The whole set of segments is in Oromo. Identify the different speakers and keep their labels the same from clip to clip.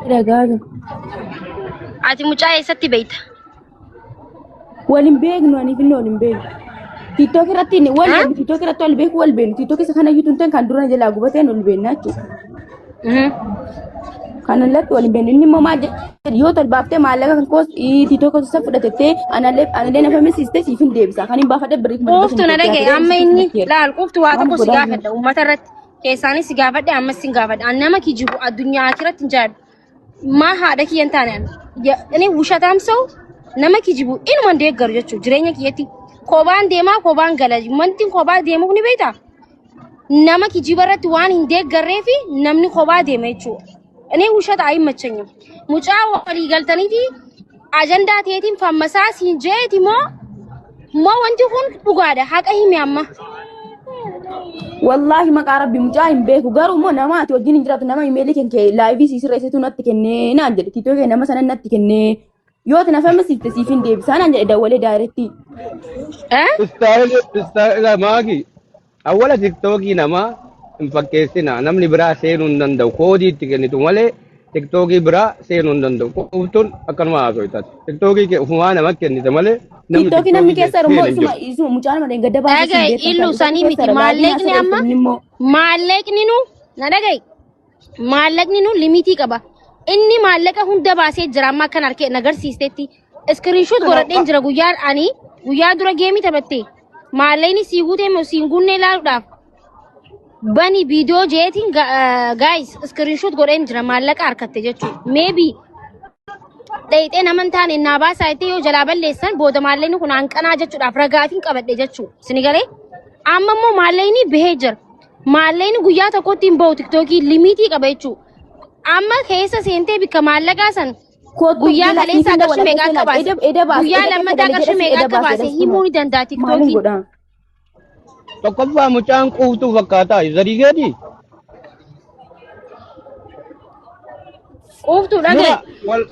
Speaker 1: Dhagaatu.
Speaker 2: Ati mucaa eessatti beeyta?
Speaker 1: Wal hin beeknu aniif inni wal hin beeknu. TikTok irratti inni wal
Speaker 2: Ha?
Speaker 1: beeknu TikTok irratti wal beeku wal beeknu TikTok isa kana iyyuu tunteen kan dura jalaa gubateen wal beekna jechuudha. Kan irratti wal hin beeknu inni immoo maal jedhe yoo tolbaaftee maallaqa kan koos TikTok isa fudhatettee anallee anallee na famisiiste siif hin deebisa. Kan hin baafadhe birrii kuma dhibba
Speaker 2: Quuftu
Speaker 1: shan
Speaker 2: na
Speaker 1: Itoophiyaa
Speaker 2: dhagaye
Speaker 1: ture
Speaker 2: amma
Speaker 1: siif
Speaker 2: inni
Speaker 1: natti erga.
Speaker 2: laal quuftu waa
Speaker 1: Maal
Speaker 2: tokko si
Speaker 1: godhaa jiru?
Speaker 2: gaafadha uummata irratti keessaanis si gaafadhe ammas si gaafadha an nama kijibu addunyaa akiratti hin jaalladhu. Maa haadha kiyya hin taane ani. Inni wushataam sa'u nama kijibu inuma hin deeggaru jechuudha jireenya kiyyatti. Kobaan deemaa kobaan gala wanti kobaa deemuuf ni beektaa? Nama kijiba irratti waan hin deeggarree fi namni kobaa deema jechuudha. Inni wushata ayimmachanya. Mucaa walii galtaniiti ajandaa teetiin fammasaa siin jeeti moo moo wanti kun dhugaadha haqa himi amma.
Speaker 1: Wallaahi maqaa rabbi mucaa hin beeku garuu immoo nama ati wajjin hin jiraatu nama imeelii kan kee laayivii sii sirreessitu natti kennee naan jedhe tiitoo kee nama sana natti kennee yoo ati na famisiifte siif hin deebisaa naan jedhe dawwalee daayirektii.
Speaker 2: Eh?
Speaker 3: Istaayilii istaayila maaki. Awwala tiktookii namaa hin fakkeessina. Namni biraa seenuu hin danda'u. Koodii itti kennitu malee tiktookii biraa seenuu hin danda'u. Quuftuun akkanuma haasoftati. Tiktookii kee ofumaa nama kennite malee namni
Speaker 1: Tiiktookii namni
Speaker 3: tiktookii kee
Speaker 1: keessa jiru immoo
Speaker 3: seene hin
Speaker 1: isuma
Speaker 3: jiru.
Speaker 1: isuma mucaa nama dheengadda baasee siin
Speaker 2: Dhaga'i
Speaker 1: beektan
Speaker 2: illu
Speaker 1: kan isatu
Speaker 2: sanii
Speaker 1: keessa
Speaker 2: miti
Speaker 1: jira laayiviin
Speaker 2: maallaqni
Speaker 1: asirra
Speaker 2: amma
Speaker 1: inni immoo.
Speaker 2: maallaqni nu na dhaga'i maallaqni nu limitii qaba. Inni maallaqa hunda baasee jira amma akkan harkee na agarsiistetti. Iskiriinshoot godhadheen jira guyyaa ani guyyaa dura geemii taphatte. Maallaqni sii guutee moo siin guunnee ilaaluudhaaf bani viidiyoo jeetiin gaayis iskiriinshoot godheen jira maallaqa harkatte jechuudha. Maybe dhayxee nama hin taane naa baasaa jettee yoo jalaa balleessan booda maallaqni kun hanqanaa jechuudhaaf ragaatiin qabadhe jechuudha. Sini galee amma immoo maallaqni bahee jira. Maallaqni guyyaa tokkotti hin bahu tiktookii limiitii qaba jechuudha. Amma keessa seentee bikka maallaqaa san
Speaker 1: Kottu
Speaker 2: guyyaa
Speaker 1: jala
Speaker 2: kaleessaa
Speaker 1: siifin
Speaker 2: qarshii
Speaker 1: dawwala
Speaker 2: meeqa
Speaker 1: keessa
Speaker 2: akka
Speaker 1: ilaali.
Speaker 2: baase
Speaker 1: Eda eda baase
Speaker 2: guyyaa
Speaker 1: eda keessa
Speaker 2: lammataa
Speaker 1: gale
Speaker 2: qarshii
Speaker 1: jedhasi
Speaker 2: meeqa
Speaker 1: eda
Speaker 2: akka
Speaker 1: baase
Speaker 2: baase
Speaker 1: jedhasi
Speaker 2: himuu
Speaker 1: kunoo.
Speaker 2: ni danda'a
Speaker 1: Maalin
Speaker 2: tiktookiin.
Speaker 1: godhaa?
Speaker 3: Tokkoffaa mucaan quuftuu fakkaataa zarii keetii?
Speaker 2: Quuftuu dhagaye.
Speaker 3: Dura wal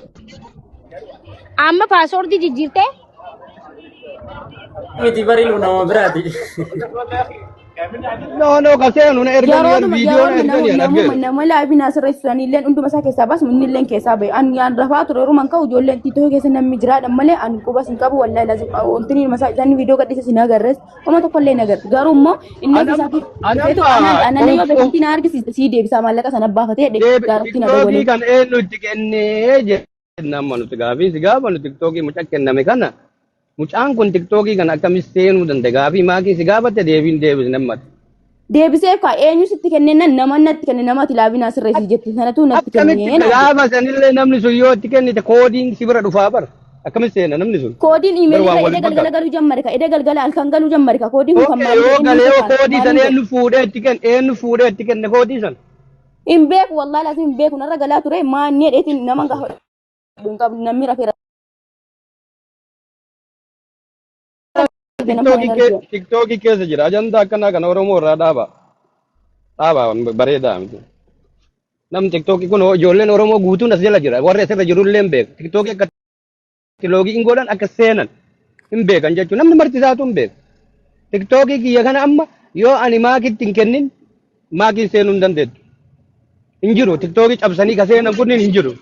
Speaker 2: Amma paaswoordii jijjiirtee
Speaker 4: Miti bari nama biraati.
Speaker 3: No no ka seenu na erganii
Speaker 1: Yeroodhuma
Speaker 3: viidiyoo na
Speaker 1: yeroodhuma
Speaker 3: erganii an
Speaker 1: nama
Speaker 3: argeera.
Speaker 1: nama laayivii naa sirreessisan illee hunduma isaa keessaa baasu inni illee keessaa bahe. Ani yaan rafaa ture yeroo man ka'u ijoolleen tiitoo keessa namni jiraadha malee ani qubas hin qabu wallahi lazim wanti inni masaa isaan viidiyoo gadhiise sin agarres oma tokko illee hin agarre. Garuu immoo inni ofii
Speaker 3: Anam
Speaker 1: isaatii dhufeetu
Speaker 3: anamma
Speaker 1: anaan anaan yoo
Speaker 3: quuf
Speaker 1: beekamtii na argisiiste sii deebisaa maallaqa sana baafatee jedhe
Speaker 3: deebi
Speaker 1: gaaratti na
Speaker 3: tiktookii
Speaker 1: dawwalee.
Speaker 3: kan eenyu itti kennee jenna amma nuti gaafii si gaafannu tiktookii mucaa kenname kana mucaan kun tiktookii kana akkamitti seenuu danda'a gaafii maakii si gaafatte deebiin deebisne ammatti.
Speaker 1: Deebisee kaa eenyu sitti kenneennan nama natti kenne nama ati laabii naa sirreessi jette sanatu natti
Speaker 3: Akkamitti
Speaker 1: kennee naan jedhe.
Speaker 3: gaafa sanillee namni sun yoo itti kennite koodiin si bira dhufaa bara akkamitti seena namni sun
Speaker 1: Koodiin
Speaker 3: bar
Speaker 1: iimeelii
Speaker 3: waan
Speaker 1: irra
Speaker 3: wal
Speaker 1: eda
Speaker 3: hin
Speaker 1: galgala
Speaker 3: fakkaatu.
Speaker 1: galuu jammare ka eda galgala halkan galuu jammare ka koodiin kun kan
Speaker 3: Okay
Speaker 1: maalii
Speaker 3: yoo
Speaker 1: ta'e inni
Speaker 3: galee yoo
Speaker 1: fakkaata
Speaker 3: koodii san
Speaker 1: maaliin godhe.
Speaker 3: eenyu fuudhee itti kenne eenyu fuudhee itti kenne koodii san.
Speaker 1: Hin beeku wallaahi laatiin hin beeku narra galaa ture maanni jedheetiin nama gaafa hin qabu namni rafeera nama kana hin
Speaker 3: Tiktookii kee
Speaker 1: arginu.
Speaker 3: tiktookii keessa jira ajandaa akkanaa kana Oromoo irraa dhaaba dhaaba bareedaa miti. Namni tiktookii kun ijoolleen Oromoo guutuun as jala jira warri asirra jirullee hin beeku tiktookii akka loogii hin godhan akka seenan hin beekan jechuudha. Namni marti isaatu hin beeku. Tiktookii kiyya kana amma yoo ani maakitti hin kennin maakiin seenuu hin dandeettu. Hin jiru. Tiktookii cabsanii ka seenan kunniin hin jiru.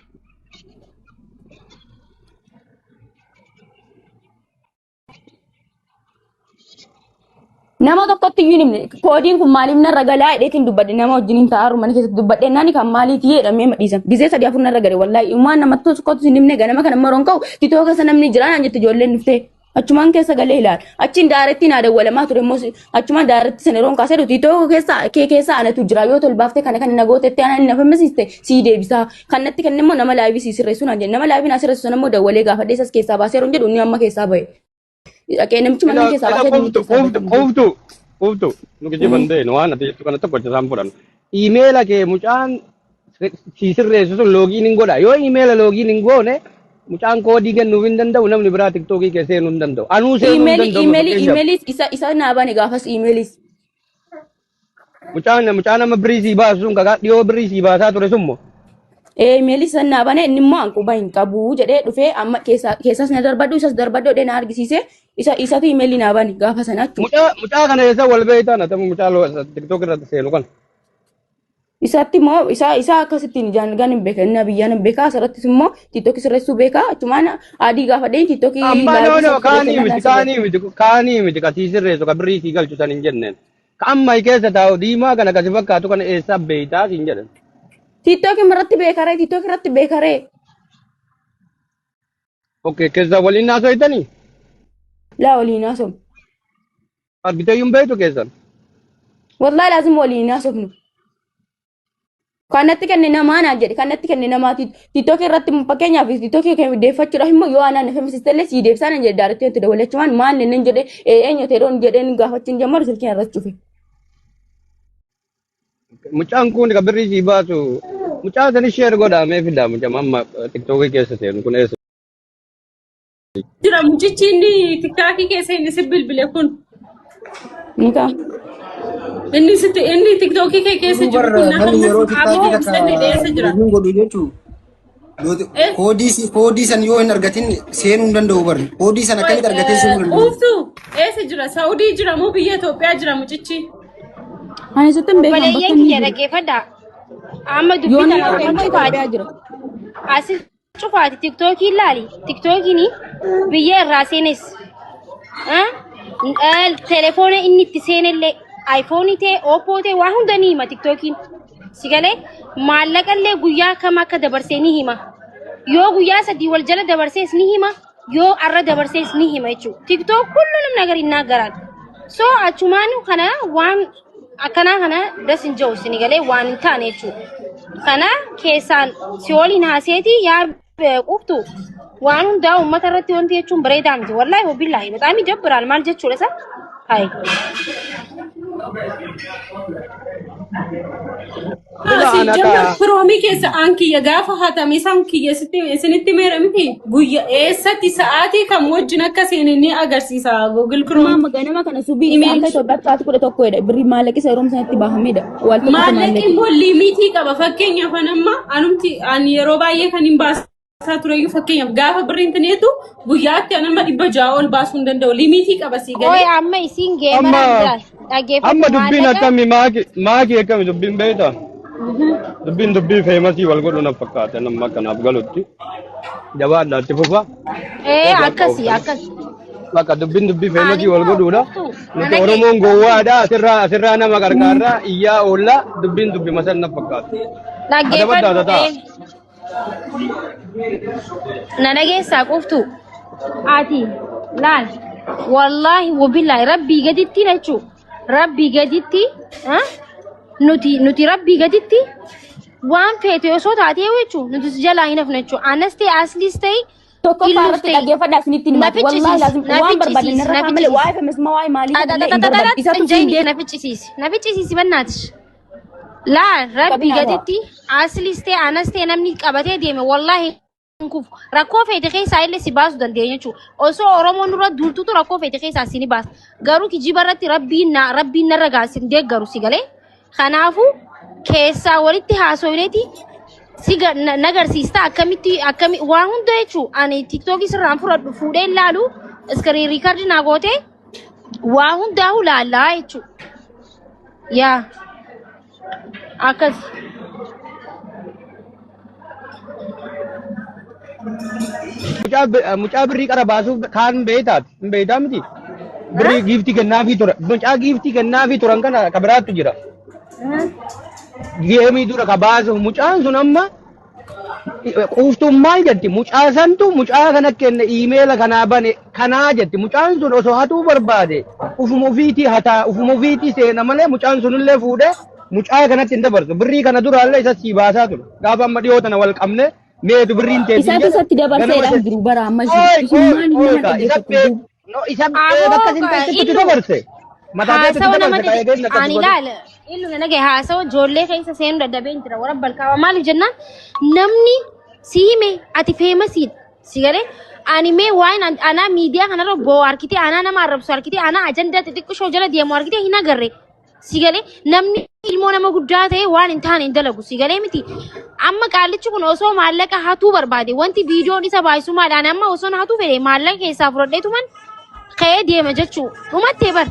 Speaker 1: Nama tokkotti iyyuu hin himne. Koodiin kun maaliif narra galaa jedheetiin dubbadhe nama wajjin hin taa'aru mana keessatti dubbadhe nani kan maaliiti jedhamee madhiisan. Gizee sadii afur narra gale wallaahi uumaan nama tokkotti hin himne ganama kana maroon ka'u titoo keessa namni jira naan jette ijoolleen dhuftee. Achumaan keessa galee ilaala. Achiin daarettiin haa dawwalamaa ture immoo achumaan daaretti sana yeroon kaasee dhufu titoo keessa kee keessa anatu jira yoo tolbaaftee kana kana na gootetti ana inni na fammisiiste sii deebisaa. Kan natti kenne immoo nama laayivii sii sirreessu naan jedhe. Nama laayivii naa sirreessu sana immoo dawwalee gaafadhee isas keessaa baasee yeroon jedhu inni amma keessaa bahe. Dhaqee namichi
Speaker 3: Ila
Speaker 1: mana keessaa
Speaker 3: ila
Speaker 1: baasee inni
Speaker 3: quuftu
Speaker 1: keessaa
Speaker 3: quuftu
Speaker 1: bahe.
Speaker 3: quuftu quuftu nu kijiban deenu waan ati jettu kana tokko isaan fudhannu. Iimeela kee mucaan si sirreessu sun loogiin hin godha. Yoo iimeela loogiin hin goone mucaan koodii kennuuf hin danda'u namni biraa tiktookii kee seenuu hin danda'u. Anuu seenuu hin
Speaker 1: Iimeelii
Speaker 3: danda'u
Speaker 1: iimeelii
Speaker 3: fakkeenyaaf.
Speaker 1: iimeelii isa isa naa bane gaafas iimeeliis.
Speaker 3: Mucaan mucaan amma birrii sii baasu sun kakaa dhiyoo birrii sii baasaa ture sun moo?
Speaker 1: Iimeelii san naa bane inni immoo an quba hin qabu jedhee dhufee amma keessaa keessas na darbadhu isas darbadhu jedhee na argisiise isa isatu iimeelii naa bane gaafa sana jechuudha.
Speaker 3: Mucaa mucaa kana eessa wal beektan atamu mucaa tiktook irratti seenu kana.
Speaker 1: Isatti immoo isaa isaa akkasittiin ijaan gan hin beeka inni biyyaan hin beeka asirrattis immoo tiiktookii sirreessuu beeka achumaan adii gaafadheen tiiktookii
Speaker 3: Amma no
Speaker 1: laayivii
Speaker 3: no
Speaker 1: isa
Speaker 3: kaanii
Speaker 1: sirreessee
Speaker 3: miti
Speaker 1: naan sirreesse.
Speaker 3: kaanii miti kaanii miti ka sii sirreessu ka birrii sii galchu san hin jenneen. Ka amma keessa taa'u diimaa kana kasi fakkaatu kana eessaa beeytaa siin jedhan.
Speaker 1: Tiiktookii irratti beekaree tiiktookii irratti beekaree.
Speaker 3: Okay keessa waliin haasoytanii
Speaker 1: Laa waliin haasofnu.
Speaker 3: argitee hin beektu keessan.
Speaker 1: Wallahi laazim waliin haasofnu. Kan natti kenne namaa naan jedhe kan natti kenne namaati. Tiiktookii irratti fakkeenyaaf tiiktookii kan deeffachuudhaaf immoo yoo anaan FMC illee sii deebisaan hin jedhe daaretti itti dawwalachumaan maal nan jedhe eenyu ta'e roon jedheen gaafachuun jammaru silkiin irratti cufe.
Speaker 3: Mucaan kun ka birrii sii baasu mucaa sani sheer godhaa mee fidaa mucaa amma tiktookii keessa seenu kun eessa.
Speaker 4: Jira mucichi inni tiktaakii keessa inni si bilbile kun.
Speaker 1: Ni ka'a.
Speaker 4: Inni sitti inni tiktookii kee keessa
Speaker 5: Garuu
Speaker 4: jiru
Speaker 5: bar
Speaker 4: kun na
Speaker 5: namni
Speaker 4: hamma
Speaker 5: yeroo
Speaker 4: si
Speaker 5: tiktaakii
Speaker 4: aboo
Speaker 5: takka
Speaker 4: ibsanne dheessa jira.
Speaker 5: hojiin godhu jechuun koodii koodii san yoo hin argatin seenuu hin danda'u bar. Koodii san akkamitti argatee seenuu danda'u?
Speaker 4: Quuftu eessa jira? Saudii jira moo biyya Itoophiyaa jira mucichi?
Speaker 1: Ani sitti hin beekan bakka
Speaker 2: Obboleeyyan
Speaker 1: inni
Speaker 2: kiyya
Speaker 1: jiru.
Speaker 2: dhaggeeffadhaa. Amma
Speaker 1: Yoo
Speaker 2: dubbii
Speaker 1: inni
Speaker 2: tana
Speaker 1: dhufe
Speaker 2: amma
Speaker 1: immoo
Speaker 2: cufaati.
Speaker 1: Itoophiyaa jira.
Speaker 2: Asi cufaati tiktookii ilaali. Tiktookiin biyya irraa seenes. Telefoona inni itti seenellee aayifoonii ta'e ooppoo ta'e waa hunda ni hima tiktookiin. Si galee maallaqallee guyyaa kam akka dabarsee ni hima. Yoo guyyaa sadii wal jala dabarsees ni hima. Yoo arra dabarsees ni hima jechuudha. Tiktook ሁሉንም ነገር ይናገራል. So achumaan kana waan akkanaa kana das hin jiru isin galee waan hin taane jechuudha. Kana keessaan si waliin haaseeti yaa quuftu waan hundaa uummata irratti wanti jechuun bareedaa miti. Wallaahi wabillaahi በጣም ይደብራል maal jechuudha isa? Hayi.
Speaker 3: Ila
Speaker 4: Si
Speaker 3: ana
Speaker 4: jamma
Speaker 3: ka
Speaker 4: firoomii keessa aan kiyya gaafa hatame isaan kiyya sitti isinitti meera miti guyya eessatti sa'aatii kam wajjin akka seene ni agarsiisa Google Chrome.
Speaker 1: Amma ganama kana subii isa
Speaker 4: Email
Speaker 1: akka Itoophiyaatti sa'aatii 11dha. Birrii maallaqi isa yeroo sanatti baafamedha. Wal tokko
Speaker 4: Maallaqi
Speaker 1: maallaqi.
Speaker 4: immoo limitii qaba. Fakkeenyaaf an amma anumti ani yeroo baay'ee kan hin baasaa tureyyuu fakkeenyaaf gaafa birriin tineetu guyyaatti an amma 600 ol baasuu hin danda'u. Limitii qaba sii
Speaker 2: Qoy
Speaker 4: galee.
Speaker 2: amma isiin
Speaker 3: amma
Speaker 2: geemaraan jira. Dhaggeeffadhu
Speaker 3: amma dubbiin
Speaker 2: maallaqa
Speaker 3: akkami maaki maaki akkami dubbiin beektaa? Dubbiin dubbii feemasii wal godhu na fakkaata nama kanaaf galutti. Jabaadhaatti fufa.
Speaker 2: Ee
Speaker 3: Eega akka
Speaker 2: akkasii
Speaker 3: ooftanii.
Speaker 2: akkasii.
Speaker 3: Bakka dubbiin dubbii
Speaker 2: Ani
Speaker 3: feemasii wal
Speaker 2: immoo
Speaker 3: godhuudha.
Speaker 2: quuftu
Speaker 3: Nuti
Speaker 2: nana
Speaker 3: Oromoon gowwaadha asirraa asirraa nama qarqaarraa iyyaa oollaa dubbiin dubbii masan na fakkaata.
Speaker 2: Dhaggeeffadhu
Speaker 3: Adabaddaa ta'a.
Speaker 2: ee na dhageessaa quuftu. Ati laal wallaahi wabillaahi rabbii gaditti jechuu rabbii gaditti nuti nuti rabbii gaditti waan feete osoo taatee jechuu nuti si jalaa hin hafne jechuu anas ta'e asliis ta'e
Speaker 1: Tokkoffaa
Speaker 2: illuus
Speaker 1: irratti
Speaker 2: ta'e
Speaker 1: dhaggeeffadhaa isinitti
Speaker 2: na
Speaker 1: himaati. Wallaahi
Speaker 2: ficcisiisi
Speaker 1: laazim
Speaker 2: na
Speaker 1: waan barbaadan
Speaker 2: ficcisiisi
Speaker 1: narra
Speaker 2: na
Speaker 1: kaan malee
Speaker 2: ficcisiisi.
Speaker 1: waa'ee femisma waa'ee maalii illee hin barbaadu. Isatu siin
Speaker 2: Injayni na ficcisiisi na ficcisiisi bannaatish. Laa rabbii
Speaker 1: qabina haasawaa.
Speaker 2: gaditti asliis ta'e anas ta'e namni qabatee deeme wallaahi hin kufu. Rakkoo feete keessaa illee si baasuu dandeenya jechuudha. Osoo Oromoon dura duultutu rakkoo feete keessaa si ni baasa. Garuu kijiba irratti rabbiin na rabbiin narra gaasi hin deeggaru si galee. Kanaafuu keessaa walitti haasofneeti si nagarsiista akkamitti akkami waa hunda jechuudha. Ani tiktookii sirraan fudhadhu fuudhee ilaalu iskiriin riikardi naa gootee waa hundaa'u laallaa jechuudha. Yaa akkas.
Speaker 3: Mucaa birrii qara baasuuf kaan beeytaati. Hin beeytaa miti. Birrii giiftii kennaafii tura. Mucaa giiftii kennaafii turan kana ka biraattu jira. Geemii dura ka baasuuf mucaan sun amma quuftuun maal jetti mucaa santu mucaa kana kenne iimeela kanaa bane kanaa jetti mucaan sun osoo hatuu barbaade ufuma ofiitii hataa ufuma ofiitii seena malee mucaan sunillee fuudhee mucaa kanatti hin dabarsu birrii kana duraallee isa sii baasaa ture gaafa amma dhiyoo tana wal qabne meetu birriin teetiin
Speaker 1: Isaatu
Speaker 3: jedhe
Speaker 1: isatti
Speaker 3: ganama
Speaker 1: dabarseedhaan jiru bara amma isin.
Speaker 3: Oi,
Speaker 1: Isin
Speaker 3: oi,
Speaker 1: maal
Speaker 3: oi,
Speaker 1: nama
Speaker 3: ka isa
Speaker 1: dhaggeeffattu duuba.
Speaker 3: no isa beek
Speaker 2: Aboo
Speaker 3: akkasin teessitti
Speaker 2: illu
Speaker 3: dabarse mataa keetti
Speaker 2: haasawa
Speaker 3: dabarse
Speaker 2: nama
Speaker 3: ka eegeen akkas
Speaker 2: ani
Speaker 3: godhe.
Speaker 2: ilaala illu na nagaye haasawa ijoollee keessa seenuu dadhabeen jira warra balkaawaa maaliif jennaan namni si hime ati feemasiidha si galee ani mee waan anaa miidiyaa kanarra boo'u harkitee anaa nama arrabsu harkitee anaa ajandaa xixiqqishoo jala deemu harkitee hin agarre si galee namni ilmoo nama guddaa ta'e waan hin taane hin dalagu si galee miti amma qaallichi kun osoo maallaqa hatuu barbaade wanti viidiyoon isa baay'isu maadhaan amma osoo hatuu fedhe maallaqa keessaa fudhadheetuman ka'ee deema jechuu dhumattee bar.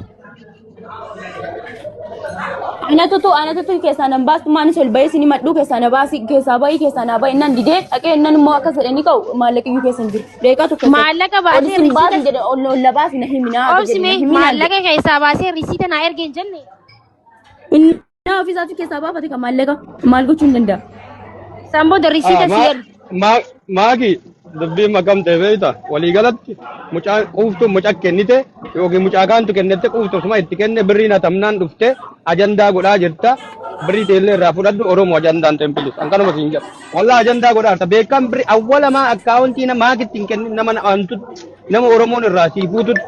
Speaker 1: Anatutu anatutu keessaa nan baastu maanis ol bahee isin himadhu keessaa na baasi keessaa bahii keessaa naa bahi nan didee dhaqee nan immoo akkas jedhanii ka'u maallaqa iyyuu keessa hin jiru. Deeqaa tokko
Speaker 2: Maallaqa
Speaker 1: ol
Speaker 2: baasee
Speaker 1: isin baasu
Speaker 2: risiita
Speaker 1: jedhe ol ol la baasi na himinaa
Speaker 2: obsi
Speaker 1: jedhe na
Speaker 2: mee
Speaker 1: himinaa jedhe.
Speaker 2: maallaqa keessaa baasee risiita naa erge hin jenne.
Speaker 1: Inni ofiisaatu keessaa baafate kan maallaqa maal gochuu hin danda'a.
Speaker 2: San booda risiita si erge.
Speaker 3: Maaki dubbiin makamte beekta waliigalatti mucaa quuftuun mucaa kennite yookiin mucaa kaantu kennette quuftu suma itti kenne birriin hatamnaan dhufte ajandaa godhaa jirta birrii teellee irraa fudhadhu Oromoo ajandaan tempilis an kanuma siin jedha wallaa ajandaa godhaa jirta beekam birrii awwalamaa akkaawuntii maakitti hin kennin nama antutti nama Oromoon irraa sii fuututti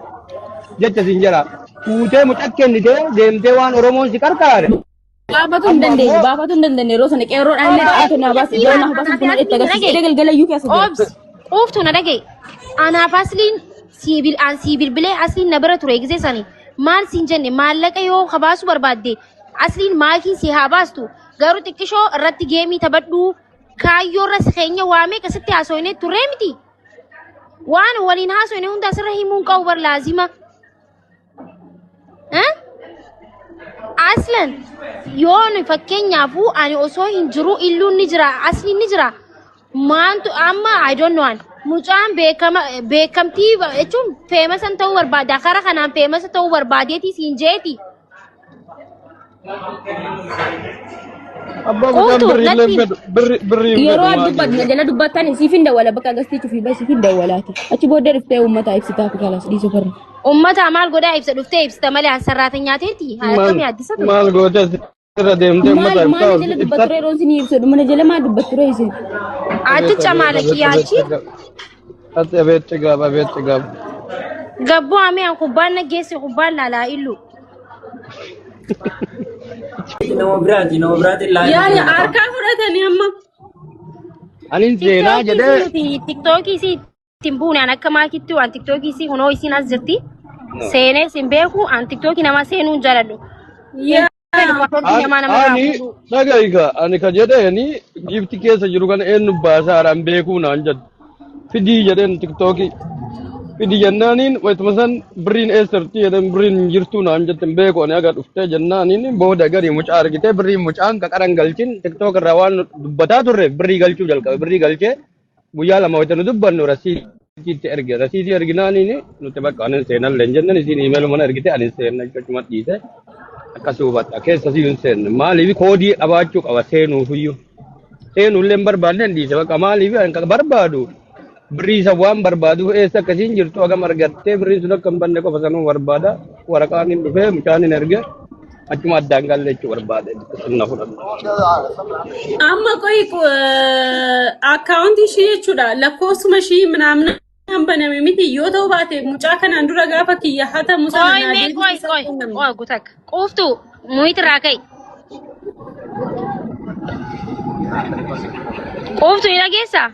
Speaker 3: jecha siin jedha fuutee mucaa kennite deemtee waan Oromoon si qarqaare
Speaker 1: Baafatu hin
Speaker 3: amma
Speaker 1: dandeenye
Speaker 3: ammoo
Speaker 1: baafatu hin dandeenye yeroo sana qeerroodhaan illee
Speaker 2: Obsi
Speaker 1: baafatu naa baasi
Speaker 2: siima
Speaker 1: ijoollee naaf baasan
Speaker 2: anaaf
Speaker 1: kun itti
Speaker 2: asliin na
Speaker 1: agarsiise
Speaker 2: dhagaye.
Speaker 1: edda galgala iyyuu keessa jira.
Speaker 2: Obsi quuftu na dhagaye. Anaaf asliin sii bil an sii bilbilee asliin na bira ture gisee sani maal siin jenne maallaqa yoo habaasu barbaadde asliin maakiin si haa baastu garuu xiqqishoo irratti geemii taphadhu kaayyoo irra si keenya waamee akkasitti haasofnee turree miti. Waan waliin haasofne hunda asirra himuun qabu bar laazima. Eh? Aslan yoon fakkeenyaafuu ani osoo hin jiru illuun ni jira asliin ni jira maantu amma I don't know an mucaan beekama beekamtii jechuun feemasan ta'uu barbaada kara kanaan feemasa ta'uu barbaadeeti siin jeeti.
Speaker 3: Abbaa mucaan
Speaker 2: Quuftu
Speaker 3: birrii illee
Speaker 2: natti
Speaker 3: hin fedhu birrii birrii hin
Speaker 1: Yeroo
Speaker 3: fedhu
Speaker 1: ati dubbattu
Speaker 3: maaki.
Speaker 1: na jala dubbattan siif hin dawwala bakka agarsiisu fi siif hin dawwalaati. Achi booddee dhuftee uummata ibsitaa fi kalas dhiisuu farra.
Speaker 2: ummata maal godhaa ibsa dhuftee ibsita malee an sarraata nyaateeti
Speaker 3: Maal
Speaker 2: akkamii addisatu.
Speaker 3: maal gootee asirra deemtee
Speaker 1: Maal
Speaker 3: uummata
Speaker 1: maal na
Speaker 3: ibsaa
Speaker 1: jala dubbattu
Speaker 3: ibsat
Speaker 1: yeroo isin ibsu mana jala maal dubbattu ree isin.
Speaker 2: Ati
Speaker 3: abeet abeet
Speaker 2: camaala
Speaker 3: abeet abeet
Speaker 2: kiyyaachi
Speaker 3: xigaab ati abeet xigaab abeet xigaab.
Speaker 2: gabboo amee an kubbaan na geesse kubbaan laalaa illu.
Speaker 6: Nama biraati nama biraati laayif
Speaker 4: Yaani harkaa fudhatanii amma.
Speaker 3: Anin seenaa
Speaker 2: Tiktookii
Speaker 3: jedhee
Speaker 2: si nuti tiktookii si ittiin buune an akka maakitti waan tiktookii si kunoo isiin as jirti. Seenee sin beeku an tiktookii nama seenuu hin jaaladhu. Hin
Speaker 4: Yaa
Speaker 2: fedhu paaswordii
Speaker 3: ani
Speaker 2: namaa namarraa
Speaker 3: ani
Speaker 2: fuudhuu.
Speaker 3: dhaga'iga ani ka jedheeni giifti keessa jiru kana eenyu baasaadhaan beekuu naan jedhu fidii jedheen tiktookii fidii jennaaniin wayituma san birriin eessarti jedheen birriin hin jirtuu naan jette hin beeku ani aga dhuftee jennaaniin booda garii mucaa argitee birriin mucaan ka qaran galchin tiktook irraa waan dubbataa turre birrii galchuu jalqabe birrii galchee guyyaa lama wayita nu dubbannu rasiitiitti erge rasiitii erginaaniin nuti bakka anin seenallee hin jennan isiin iimeeluma mana ergite anin seenna jechuudha dhiise akkasii hubadha keessa sii hin seenne maaliif koodii qabaachuu qaba seenuufiyyuu seenuullee hin barbaadne hin dhiise bakka maaliif ani kan barbaadu birrii isa waan barbaaduuf eessa akkasiin jirtu hagam argattee birriin sun akka hin banne qofa sanuu barbaada waraqaan hin dhufee mucaan hin erge achuma addaan galle jechuu barbaade sirna fudhadhu.
Speaker 4: Amma qoyi akkaawuntii ishii jechuudha lakkoofsuma ishii minaamin baname miti yoo ta'u baate mucaa kanaan dura gaafa kiyya hatamu sana
Speaker 2: Qoy
Speaker 4: naa
Speaker 2: mee qoy
Speaker 4: deebisuu
Speaker 2: qoy
Speaker 4: kenname.
Speaker 2: qoy gutak. Quuftu muyit irraa ka'i. Quuftu ni dhageessaa?